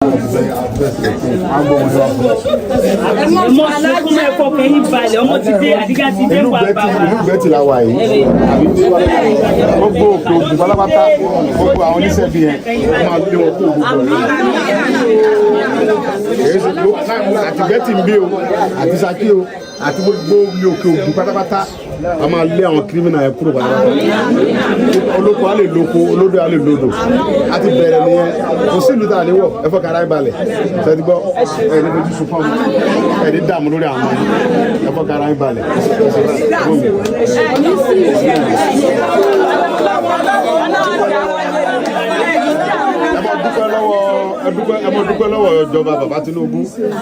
Ọmọ sunkún mọ́, ẹ̀fọ́ kẹ́yìn balẹ̀, ọmọ ti dé, àdígá ti dé Ìlú wà Gbẹ́tì, bá wa. ìlú Gbẹ́tì la wà yìí, àbí gbogbo òkè ògùn pátápátá, gbogbo àwọn oníṣẹ́ bí yẹn, wọ́n máa lé wọn kó gbogbo ẹ̀. Èyí ṣe àti Gbẹ́tì ń bí o, àti Ṣakí o, àti gbogbo ilé òkè ògùn pátápátá, a máa lé àwọn criminal yẹn kúrò pátápátá. Olóko á lè lóko, olódò á lè lódò. A ti bẹ̀rẹ̀ nìyẹn. Kò sí ìlú tá a ní wọ̀. Ẹ fọ́ kara balẹ̀ ṣẹ́ni gbọ́. Ẹ ní fojú sunkún ọmọ, ẹ ní dààmú lórí àwọn ọmọ yẹn. Ẹ fọ́ kara balẹ̀. Ẹ mọ dúpẹ́ lọ́wọ́, ẹ dúpẹ́, ẹ mọ dúpẹ́ lọ́wọ́ ìjọba bàbá Tinubu,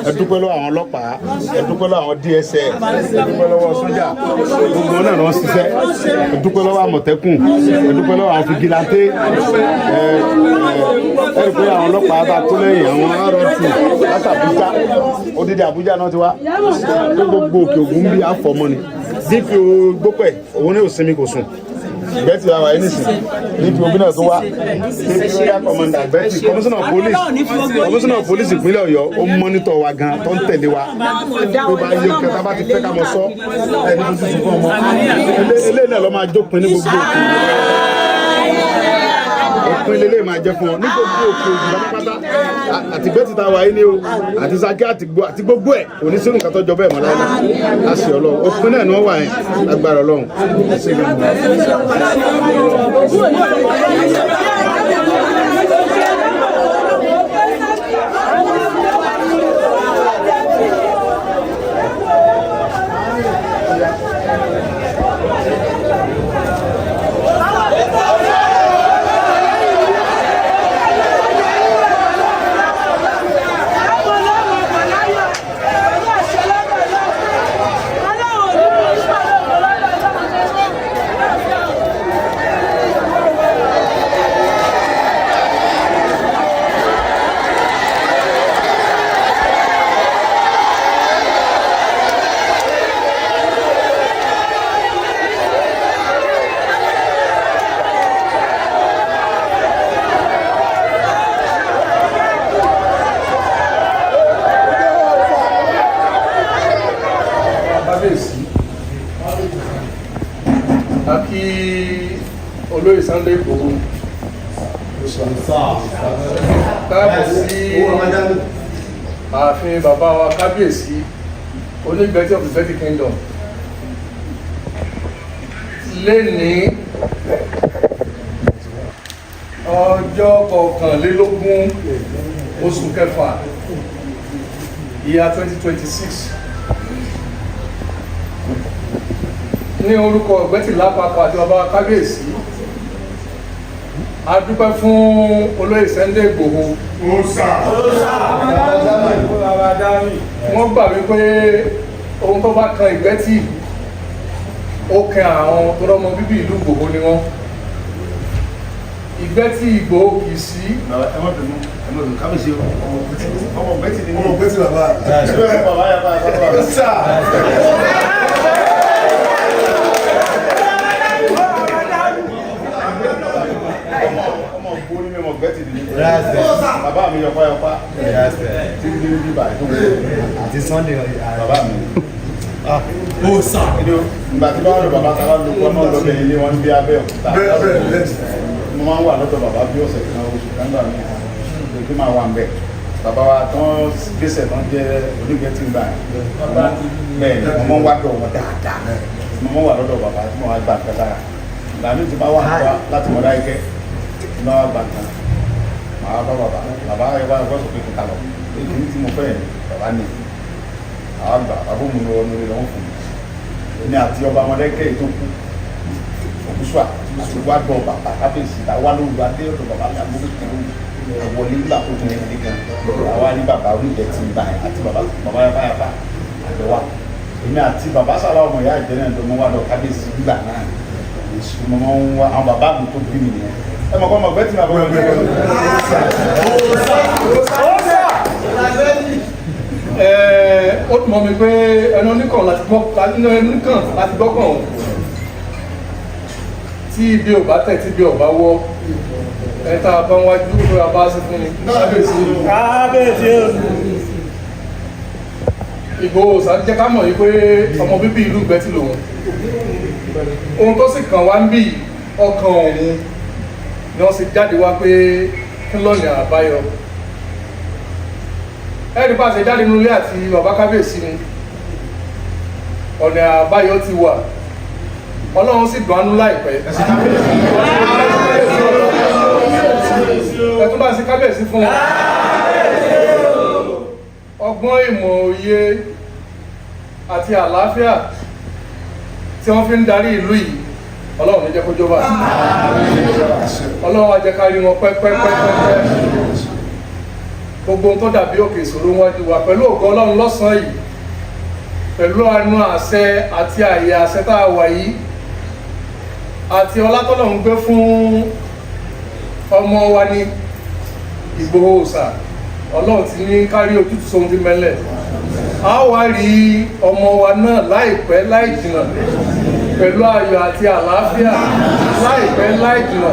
ẹ dúpẹ́ lọ́wọ́ àwọn ọlọ́pàá, ẹ dúpẹ́ lọ́wọ́ àwọn DSS, ẹ dúpẹ́ lọ́wọ́ sójà, gbogbo wọn náà lọ ṣiṣẹ́. Ẹ dúpẹ́ lọ́wọ́ Àmọ̀tẹ́kùn, ẹ dúpẹ́ lọ́wọ́ àwọn vigilante. Ẹ ẹ ẹ rí pé àwọn ọlọ́pàá bá tó lẹ́yìn àwọn RRT láti Àbújá, odidi Àbújá náà ti wá tó gbogbo òkè ògùn bí àfọmọ́ ni. DPO Gbópẹ̀, òun ní òsinmi, kò sùn. Gbẹ́tì la wà yìí nísìn. DPO bí náà tó wá, DPO area commander Gbẹ́tì, commissioner of police ìpínlẹ̀ Ọ̀yọ́, ó monitor wa gan, tó ń tẹ̀lé wa tó bá yé kẹta bá ti fẹ́ ká mọ sọ. Ẹni tó tuntun fún ọmọ eléyìí náà lọ́ máa jópin ní gbogbo òkè. Òpin lélẹ̀ máa jẹ́ fún ọ ní gbogbo òkè ògùn pátápátá, àti Gbẹ́tì tá a wà yìí ni o, àti Ṣakí, àti gbogbo ẹ̀, kò ní sínú nǹkan tó jọ bẹ́ẹ̀ mọ́ láyé. Láṣẹ Ọlọ́run, òpin náà ni wọ́n wà yẹn, agbára Ọlọ́run. Ẹ ṣé gan. Kábíyèsí, a kí olóyè Sunday Igboho káàbọ̀ sí ààfin bàbá wa, kábíyèsí Onígbẹ́tì of the Gbẹ́tì Kingdom. Lénìí, ọjọ́ 21 oṣù kẹfà, ìyá 2026, ní orúkọ Ìgbẹ́tì lápapọ̀ àti bàbá kábíyèsí, a dúpẹ́ fún olóyè Sunday Igboho. Wọ́n gbà wípé ohun tó bá kan Ìgbẹ́tì, ó kan àwọn tó rọ́mọ bíbí ìlú Ìgbòho ni wọ́n. Ìgbẹ́tì Ìgbòho kì í sí. Ẹ má bínú, ẹ má bínú, kábíyèsí o, ọmọ Gbẹ́tì ni mí. Ọmọ Gbẹ́tì bàbá. Ṣé bàbá yà bá bàbá? Sà. Ọmọ ògbó ní mímọ, Gbẹ́tì ni mí. Bàbá mi yọpá yọpá tí ń dé bíbá tó ń Àti Sunday. Bàbá mi. Ìgbà tí báwọn lọ bàbá tá a bá lọ kọ́ náà lọ́bẹ̀ ilé wọn bí Abẹ́òkúta. Bẹ́ẹ̀ bẹ́ẹ̀ bẹ́ẹ̀. Mo máa ń wà lọ́dọ̀ bàbá bí ọ̀sẹ̀ kan, oṣù kan gbà mí pé máa wà ń bẹ̀. Bàbá wa tán gbèsè tán jẹ́ Onígbẹ́tì gbà bẹ́ẹ̀ ni, mo máa ń wá dọ̀ wọn dáadáa. Mo máa ń wà lọ́dọ̀ bàbá tí mo wá gbà nǹkan sára. Ìgbà mi ti bá wà nípa láti mọ̀ dáìkẹ́ tí bá wà gbà nǹkan, màá bá bàbá, bàbá ẹ bá wọ́n sọ pé kí n ta lọ pé kí n tí mo fẹ́ yẹn, bàbá ní àwọn àgbà, bàbá òun ni wọn ní lọ́wọ́ fún mi. Èmi àti ọba ọmọdékẹ́ yìí tó kú òkúṣùà àti wá dọ̀ bàbá kábíyèsí ta wá lóru adé ọ̀dọ̀ bàbá mi àgbókè kan wọlé nígbà tó tún ní gan. Àwa ní bàbá Onígbẹ́tì ń bá yẹn àti bàbá bàbá yàrá yàrá àjọ wa, èmi àti bàbá sàlá ọmọ ìyá ìjẹ náà ló mọ wá lọ kábíyèsí nígbà náà. Èso mo máa ń wá àwọn bàbá mi tó bí mi nìyẹn. Ẹ mọ̀ kọ́ ọmọ Gbẹ́tì bàbá mi. Ó dùn mọ́ mi pé ẹnu oníkàn láti gbọ́, ẹnu oníkàn láti gbọ́ kàn. Tí ibi ò bá tẹ̀, tí ibi ò bá wọ́, ẹ tá a bá ń wájú ló a bá sí fún ni. Kábíyèsí. Kábíyèsí o. Ìgbòho Òòṣà jẹ́ ká mọ̀ yìí pé ọmọ bíbí ìlú Ìgbẹ́tì lòun. Ohun tó sì kàn wá ń bì, ọkàn òun ni wọ́n sì jáde wá pé kí lọ́nà àbáyọ. Ẹ̀rí bá ṣe jáde nínú ilé àti bàbá kábíyèsí ni ọ̀nà àbáyọ ti wà. Ọlọ́run sì dùn ánú láìpẹ́. Ẹ tún bá ṣe kábíyèsí fún wọn. Ọgbọ́n, ìmọ̀, òye àti àlàáfíà tí wọ́n fi ń darí ìlú yìí, Ọlọ́run ní jẹ́ kó jọba. Ọlọ́run á jẹ́ ká rí wọn pẹ́pẹ́pẹ́pẹ́. Gbogbo ohun tó dàbí òkè ìṣòro wájú wa, pẹ̀lú ògo Ọlọ́run, lọ́sàn-án yìí, pẹ̀lú àánú àṣẹ àti àyè àṣẹ tá a wà yìí àti ọlá tọ́lọ́run gbé fún ọmọ wa ní Ìgbòho Òòṣà, Ọlọ́run ti ní kárí ojútùú sóhun tí mẹ́lẹ̀. A wá rí ọmọ wa náà láìpẹ́ láì jìnà pẹ̀lú ayọ̀ àti àlàáfíà. Láìpẹ́ láì jìnà,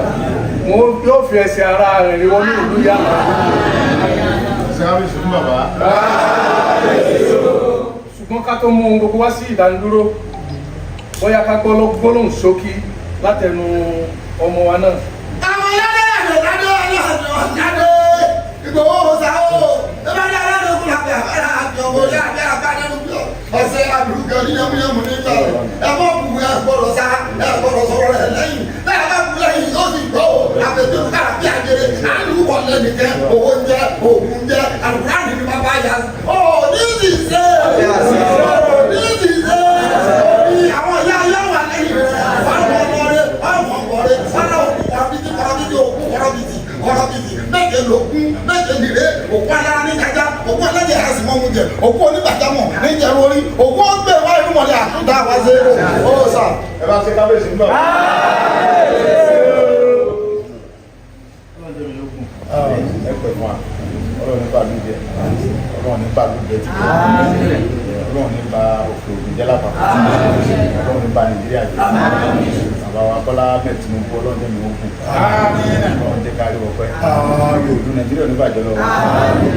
wọn yóò fi ẹsẹ̀ ara rẹ̀ rí wọnú ìlú yàrá. Ṣe kábíyèsí fún bàbá. Ṣùgbọ́n ká tó mú ohun gbogbo wá sí ìdánidúró, bóyá ká gbọ́ gbólóhùn ṣókí látẹnu ọmọ wa náà. Àwọn aládé àlọ́ ládé Ìgbòho Òòṣà o, ẹ bá dé aládé òkú làbẹ́ àbára àti ọmọ orí àbẹ́ àbára lójú ọ̀sẹ̀ àbùrùkẹ́ oníyàmúyàmú nígbà rẹ̀. Ẹ mọ̀ bù, ẹ gbọ́dọ̀ sá, ẹ gbọ́dọ̀ sọ̀rọ̀ rẹ̀ lẹ́yìn bẹ́ẹ̀ bá bù lẹ́yìn yóò sì gbọ́ o. Àbẹ̀tẹ̀ káàbí àjẹrẹ àlùkò lẹ́nìkẹ́ owó ń jẹ́ òògùn jẹ́ àlùkùránì ní bàbá yà ó ní sì ṣe ní sì ṣe ní àwọn ìyá yà wà lẹ́yìn rẹ̀ wọ́n mọ̀ lọ́rẹ́ wọ́n mọ̀ wọ́rẹ́ wọ́n lọ òkú kọ́rọ́bìtì kọ́rọ́bìtì òkú kọ́rọ́bìtì kọ́rọ́bìtì méje lókun méje nìre òkú alára ní jaja òkú alájẹ àsìmọ́mú jẹ òkú onígbàjámọ̀ ní jẹun orí òkú ọgbẹ́ wa irúmọlẹ̀ àtúntà wá sí ó sà. Ẹ bá ṣe kábíyèsí fún bàbá. Ọlọ́run jẹ́ mi lógún. Ẹ pẹ̀ fún wa. Ọlọ́run ní bàlú jẹ. Ọlọ́run ní bàlú jẹ ti jẹ. Ọlọ́run ní ba òkè ògùn jẹ́ lápapọ̀. Ọlọ́run ní ba Nàìjíríà jẹ́. Bàbá wa Bọ́lá Ahmed Tinubu, Ọlọ́run jẹ́ mi lógún. Ọlọ́run jẹ́ kárí wọ pẹ́. Ìlú Nàìjíríà ò ní bàjẹ́ lọ́wọ́.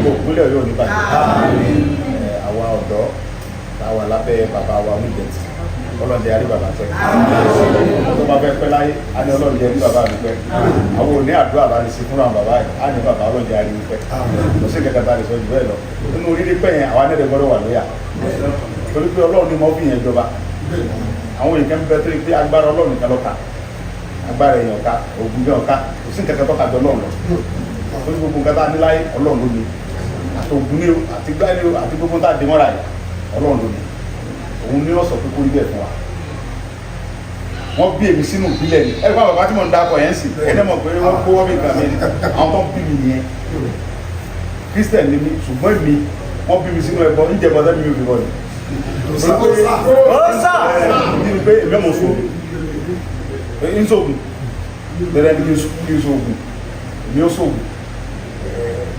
Gbogbo ìpínlẹ̀ Ọ̀yọ́ ò ní bàjẹ́. Àwa ọ̀dọ́ tá a wà lábẹ́ bàbá wa onígbẹ̀tì, Ọlọ́run jẹ́ àrí bàbá pẹ́. Tó bá fẹ́ pẹ́ láyé, á ní Ọlọ́run jẹ́ rí bàbá mi pẹ́. Àwọn òní àdúrà bá lè ṣe fúnra àwọn bàbá yìí, á ní bàbá, Ọlọ́run jẹ́ àrí mi pẹ́. Kò sí kẹ̀kẹ́ tá a lè sọ jù bẹ́ẹ̀ lọ nínú orílẹ̀ pẹ́ yẹn. Àwa nílẹ̀ gbọ́dọ̀ wà lóyà torí pé Ọlọ́run ni mo fi yẹn jọba. Àwọn èèyàn kan bẹ torí pé agbára Ọlọ́run nìkan ló ká, agbára èèyàn ká, ògùn jẹ́ ọ̀ká, kò sí kẹ̀kẹ́ tó ká jọ Ọlọ́run lọ, torí gbogbo nǹkan tá a ní láyé, Ọlọ́run ló ní. Àtògùn ní o, àti gbá ní o, àti gbogbo tá a dé mọ́ra yìí, Ọlọ́run ló ní. Òun ní ọ̀sọ̀ pé kó rí bẹ́ẹ̀ fún wa. Wọ́n bí èmi sínú ìbílẹ̀ ni. Ẹ gbọ́ bàbá tí mò ń dákọ̀ yẹn sì ẹ dẹ́ mọ̀ pé wọ́n kó wọ́n mi kàn mí ni. Àwọn tó ń bí mi nìyẹn. Christian ni mi, ṣùgbọ́n èmi, wọ́n bí mi sínú ẹbọ níjẹ̀bọ tẹ́mi mi ò fi bọ̀ ni. Òòṣà. Ìdí ni pé èmi ọmọ sóògùn ń sóògùn bẹ̀rẹ̀ ni kí n sóògùn, èmi ó sóògùn.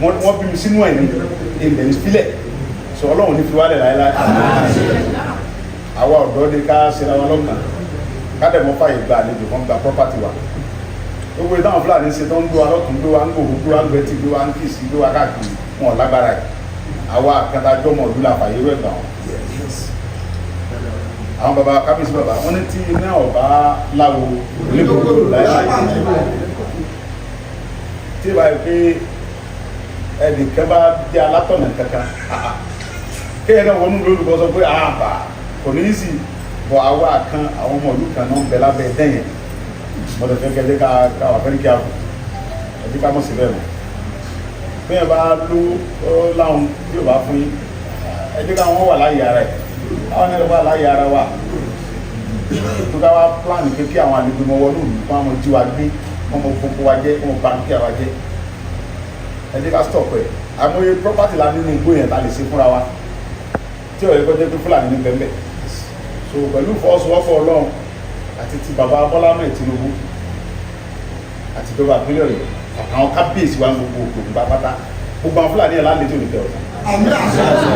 Wọ́n bí mi sínú ẹ̀ ní ilẹ̀ ìfilẹ̀ sọ. Ọlọ́run ní fi wálẹ̀ láéláé. Àwa ọ̀dọ́ de ká ṣera wa lọ́kàn, ká dẹ̀ mọ́ fàyè gba àlejò kan gba property wa. Gbogbo ìtàwọn Fúlàní ṣe tó ń gbé wa lọ́tún, gbé wa ń gbòòrò, gbé wa ń gbẹ́tì, gbé wa ń kìsì, gbé wa káàkiri, wọn ò lágbára yìí. Àwa àkàtàjọ́mọ̀ ìlú la fàyè rẹ̀ gbà wọn. Àwọn baba kábíyèsí, baba wọn ní tí iná ọba láwo onígbòkòrò láyé tí ìbá yìí pé ẹnìkan bá jẹ́ alátọ̀nà kankan kéèyàn náà wọnú lórúkọ sọ pé àbà kò ní í sì bọ̀. Àwa kan, àwọn ọmọ ìlú kan náà ń bẹ lábẹ́ dẹ́yẹn mọ̀tò fẹ́ kẹ́lẹ́ ká ká wà fẹ́ẹ́ kí a kù ẹbí ká mọ̀ sí bẹ́ẹ̀ mọ̀. Bẹ́ẹ̀ bá ló ó láwọn tí ò bá fún yín, ẹ jẹ́ káwọn wà láyé ara ẹ̀, káwọn náà wà láyé ara wa tó ká wá plan pé kí àwọn àlejò mọ wọnú ìlú kó àwọn jí wa gbé, wọn mọ gbogbo wa jẹ, wọn bà dúkìá wa jẹ. Ẹ jẹ́ ká stop ẹ̀. Àmọye property la nínú igbó yẹn ta lè ṣe fúnra wa tí ó yẹ kó jẹ́ pé Fúlàní ní bẹ́ẹ̀. So pẹ̀lú ìfọwọ́sowọ́pọ̀ Ọlọ́run àti ti bàbá Bọ́lá Ahmed Tinubu àti ìjọba ìpínlẹ̀ Ọ̀yọ́ àtàwọn kábíyèsí wa gbogbo òkè pátá, gbogbo àwọn Fúlàní yẹn lálejò ní tẹ̀ ọ̀sán.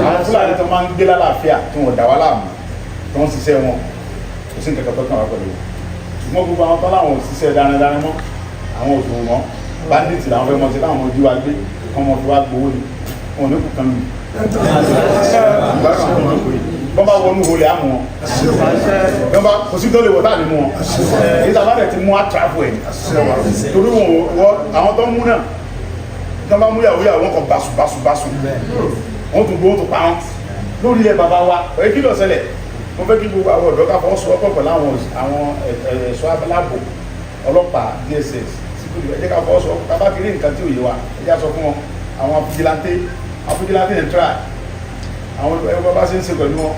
Àwọn Fúlàní tó máa ń gbé lálàáfíà, tí wọ́n dà wá láàmú, tó ń ṣiṣẹ́ wọn, kò sí nǹkan kan tó kàn wá pẹ̀lú wọn. Ṣùgbọ́n gbogbo àwọn tán láwọn òṣìṣẹ́ darandaran mọ́, àwọn òṣòwò mọ́, bandits làwọn fẹ́ mọ́ sí, káwọn ọmọ ojú wa gbé, kọ́ ọmọ fi wá gbowó ni, wọn ò ní kú kan mi. Bọ́n bá wọnú olè àmú wọn, bọ́n bá kò sí tó lè wọ̀ tá à ní mú wọn. Èyí tàbá rẹ̀ ti mú àtàfù ẹ̀ torí wọn wọ àwọn tó ń mú náà, tó bá mú yàwó yàwó wọn kọ basu basu basu, wọn tún gbowó tó pa wọn lórí ilẹ̀ bàbá wa. Èyí kí ló ṣẹlẹ̀? Mo fẹ́ kí gbogbo àwọn ọ̀dọ́ ká fọwọ́sowọ́pọ̀ pẹ̀lú àwọn ẹ̀ṣọ́ aláàbò, ọlọ́pàá, DSS, ẹ jẹ́ ká fọwọ́sowọ́pọ̀. Tá a bá fi rí nǹkan tí ò yé wa, ẹ jẹ́ á sọ fún wọn. Àwọn fìjìláńtẹ́, àwọn fìjìláńtẹ́ yẹn try, àwọn ẹgbẹ́ bá ṣe ń ṣe pẹ̀lú wọn.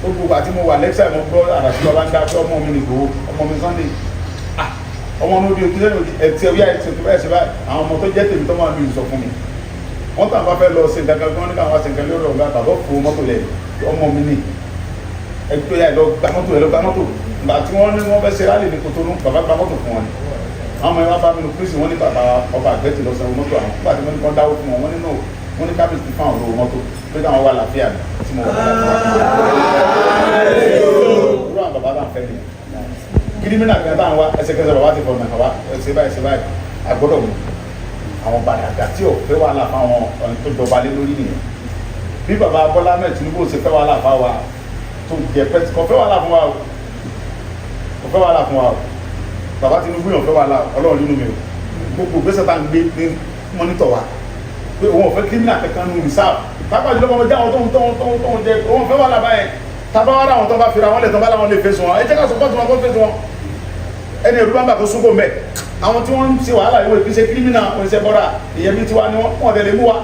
Gbogbo àti mo wà lẹ́ksà, mo gbọ́ àràsí bàbá ń dá pé ọmọ mi nìgbò, ọmọ mi Sunday, ọmọ mi obi òkúta ẹtì ẹwíyá ẹtì òkú báyìí ṣe báyìí. Àwọn ọmọ tó jẹ́ tèmi tó máa lu ìsọ fún mi, wọ́n tàn bá fẹ́ lọ ṣe nǹkan kan, wọ́n ní káwọn wá ṣe nǹkan lórí ọ̀gá bàbá fún mọ́tò lẹ̀, ọmọ mi ní ẹgbẹ́ yà lọ gba mọ́tò, ẹ lọ gba mọ́tò. Ìgbà tí wọ́n ní wọ́n fẹ́ ṣe rálì ní Kotonu, bàbá gba mọ́tò fún wọn ni. Àwọn ọmọ yẹn wá bá mi nù pírísì, wọ́n ní bàbá ọba àgbẹ̀tì lọ sanwó mọ́tò àwọn. Nígbà tí wọ́n ní kán dáwó fún wọn, wọ́n ní no, wọ́n ní kábíyèsí fún àwọn olówó mọ́tò pé káwọn wà láfíà mi tí mo wà láfíà. Irú àwọn bàbá bá ń fẹ́ nìyẹn. Kírímìnà kan táwọn wá ẹsẹ̀kẹsẹ̀, bàbá ti fọ̀nà wá ẹsẹ̀ báyìí ẹsẹ̀ báyìí, àgbọ́dọ̀ mú àwọn bàdàgà tí ò fẹ́ wàhálà fáwọn ọ̀nà tó jọba lé lórí nìyẹn. Bí bàbá Bọ́lá mẹ́ẹ̀ Tinubu ṣe fẹ́ wàhálà fáwa tó jẹ pẹ́, kò fẹ́ wàhálà fún wa o, kò fẹ́ wàhálà fún wa o. Bàbá Tinubu yàn fẹ́ wàhálà, Ọlọ́run nínú mi o. Gbogbo gbèsè tá à ń gbé ní mọ́nítọ̀ wa pé òun ò fẹ́ kírímìnà kankan nù reserve, pápá jùlọ ọmọ jẹ́ àwọn tó ń tó ń tó ń tó ń jẹ, òun ò fẹ́ wàhálà báyẹn. Tábà wàrà àwọn tó bá fira wọn lẹ̀, tó bá láwọn lè fèsì wọn, ẹ jẹ́ ká sọpọ́tì wọn kó fèsì wọn. Ẹni ẹ̀rú bá ń bà kó súnkò mẹ́. Àwọn tí wọ́n ń ṣe wàhálà ìwé ìpínṣẹ́ kírímìnà oníṣẹ́ bọ́dà ìyẹn bí tiwa ni wọ́n tẹ̀lé mú wa.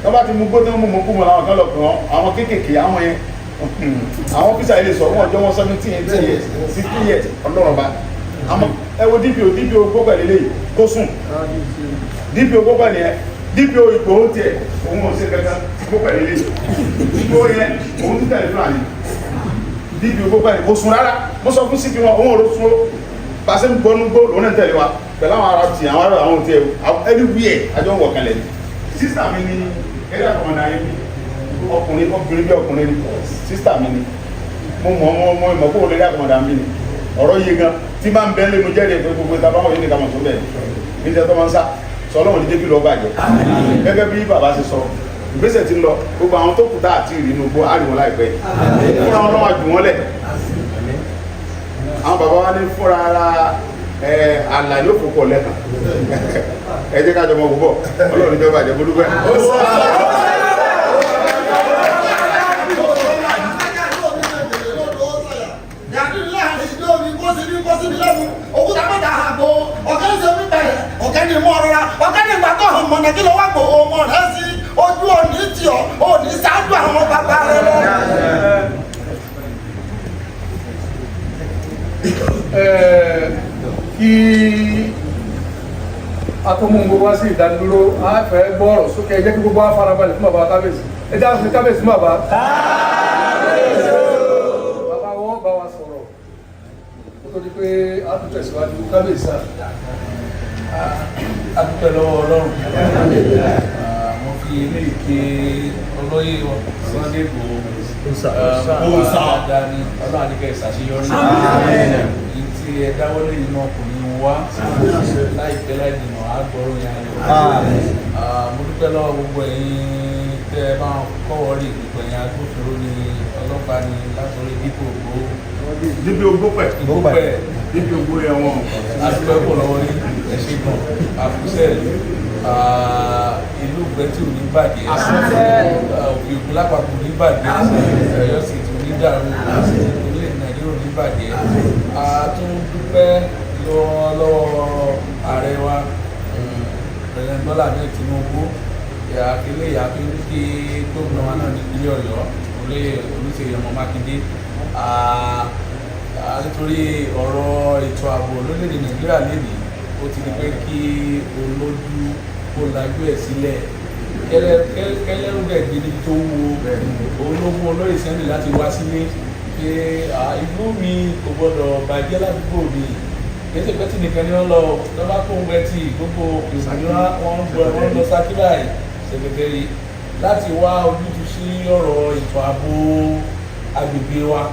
Tó bá ti mú gbó tó ń mú mú kú mọ́ làwọn kan lọ pè wọ́n, àwọn kéékèèké, àwọn yẹn, àwọn ọ́fíìsà yìí lè sọ wọ́n jọ wọn 17, 18 years, 16 years, ọlọ́run bá. Àmọ́ ẹ wo DPO, DPO gbọ́gbà lélẹ́yìí kó sùn, DPO gbọ́gbà nìyẹn. DPO Ìgbòho tiẹ̀, òun ò ṣe kankan, gbọ́gbà lélẹ́yìí DPO yẹn, òun tún tẹ̀lé Fúlàní. DPO gbọ́gbà yẹn kó sùn rárá. Mo sọ fún CP wọn, òun ò ló sùn ó pàṣẹ ń gbọ́nú gbó, lòun náà tẹ̀lé wa pẹ̀lú àwọn ará ti àwọn ará àwọn tiẹ̀ everywhere àjọ ń wọ̀ kalẹ̀ ni. Sísà mi ni area commander yẹn bí ọkùnrin, ọkùnrin bí ọkùnrin ni sísà mi ni. Mo mọ̀ mọ̀ mọ̀ mọ̀ kó o lè area commander mi ni ọ̀rọ̀ yìí gan tí máa ń bẹ́ lé mo jẹ́rìí pé gbogbo ìta báwọn yìí ní kàmọ̀ tó bẹ̀ ní ìṣẹ́ tó máa ń sá sọ. Ọlọ́run ní jẹ́ kí lọ́ọ́ bàjẹ́. Gẹ́gẹ́ bí bàbá ṣe sọ, ìgbésẹ̀ ti ń lọ. Gbogbo àwọn tó kù tá àti ìrìnnú gbó àríwọ̀n láìpẹ́, fúnra wọn lọ́wọ́ jù wọ́n lẹ̀. Àwọn bàbá wa ní fúnra ara ẹ àlà yóò fòkọ̀ lẹ́kàn. Ẹ jẹ́ ká jọ mọ púpọ̀. Ọlọ́run níjọba àjẹ́ bó dúpẹ́. Ọ̀kẹ́ ni mọ́ rọra, ọ̀kẹ́ ni gbàtọ́ ọmọ náà kí ló wá gbọ́ ọmọ rẹ sí ojú òní tì ọ́ òní ṣáájú àwọn bàbá rẹ lọ. Kí a tó mú gbogbo wá sí ìdánidúró, a fẹ́ gbọ́ ọ̀rọ̀ sókè. Ẹ jẹ́ kí gbogbo wa farabalẹ̀ fún bàbá kábíyèsí. Ẹ jẹ́ àfi kábíyèsí fún bàbá. Bàbá wọn bá wa sọ̀rọ̀ kó tó di pé a tún tẹ̀síwájú. Kábíyèsí sà. A dúpẹ́ lọ́wọ́ Ọlọ́run. Mo fi eléyìí ké olóyè Sunday Igboho dáadáa ní Ọlọ́run àdìgẹ́ ìṣàṣeyọrí èyí tí ẹ dáwọ́lé yìí náà kò ní wá láìpẹ́ láì jìnnà, àgbọ̀rọ̀ yẹn ayọ̀. Mo dúpẹ́ lọ́wọ́ gbogbo ẹ̀yin tẹ́ ẹ bá ń kọ́wọ́ rí, gbogbo ẹ̀yin agbófinró ní, ọlọ́pàá ní, látọ̀rí dípò ògbó DPO Gbópẹ̀. Gbópẹ̀. DPO Gbó yẹn wọn. Adúpẹ́ pọ̀ lọ́wọ́ yín, ẹ ṣé gan àfúnṣẹ́ ìlú. Ìlú Ìgbẹ́tì ò ní bàjẹ́, Òkè Ògùn lápapọ̀ ò ní bàjẹ́, Ọ̀yọ́ sì tún ní dàrú, orílẹ̀ Nàìjíríà ò ní bàjẹ́. A tún dúpẹ́ lọ́wọ́ ààrẹ wa, President Bọ́lá Ahmed Tinubu. Àfilẹ̀ ìyàfi ń kí gómìnà wa náà ní ìpínlẹ̀ Ọ̀yọ́, olóyè Olúṣèyí ọmọ Mákindé, nítorí ọ̀rọ̀ ètò ààbò lórílẹ̀‐èdè Nàìjíríà lénìí, ó ti di pé kí olójú kó lajú ẹ̀ sílẹ̀, kẹlẹ́rú dẹ̀ gbé níbi tó wúwo. Ológun olóyè Sunday láti wá sílé pé ìlú mi kò gbọdọ̀ bàjẹ́, ládùúgbò mi kẹsẹ̀ pẹ́tì nìkan ni wọ́n lọ lọ́ba kó ń wẹ́tì gbogbo ìsìn wọn wọ́n lọ Ṣakí báyìí sẹ̀kẹ̀tẹ̀rì láti wá ojútùú sí ọ̀rọ̀ ètò ààbò agbègbè wa.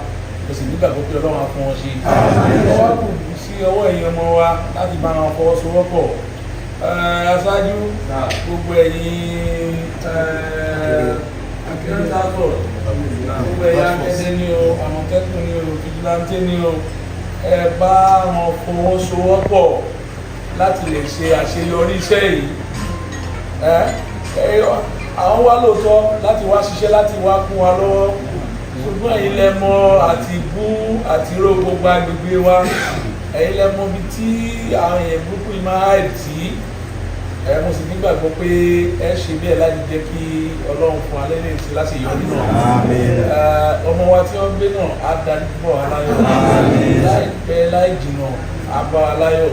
Mo sì nígbàgbọ́ pé Ọlọ́run á fún wọn ṣe. Ọwọ́ kù sí ọwọ́ ẹ̀yin ọmọ wa láti bá wọn fọwọ́sowọ́pọ̀. Aṣáájú gbogbo ẹ̀yin akẹ́kọ̀ọ́, gbogbo ẹ̀yin akẹ́dẹ́ ní o, Àmọ̀tẹ́kùn ní o, vigilante ní o, ẹ bá wọn fọwọ́sowọ́pọ̀ láti lè ṣe àṣeyọrí iṣẹ́ yìí. Ẹ àwọn wá lóòótọ́ láti wá ṣiṣẹ́, láti wá kún wa lọ́wọ́, ṣùgbọ́n ẹ̀yin lẹ mọ̀ àti bú àti ró gbogbo agbègbè wa. Ẹ̀yin lẹ mọ̀ ibi tí àwọn èèyàn burúkú yìí máa hide sí. Ẹ mo sì nígbàgbọ́ pé ẹ ṣe bẹ́ẹ̀ láti jẹ́ kí Ọlọ́run fún alẹ́ lè ṣe láti yọrí náà. Ọmọ wa tí wọ́n gbé náà á darí bọ̀ aláyọ̀ láìpẹ́ láì jìnnà, á bá aláyọ̀,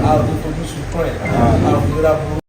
á ò ní fojú sunkún ẹ̀, á ò ní ra burú.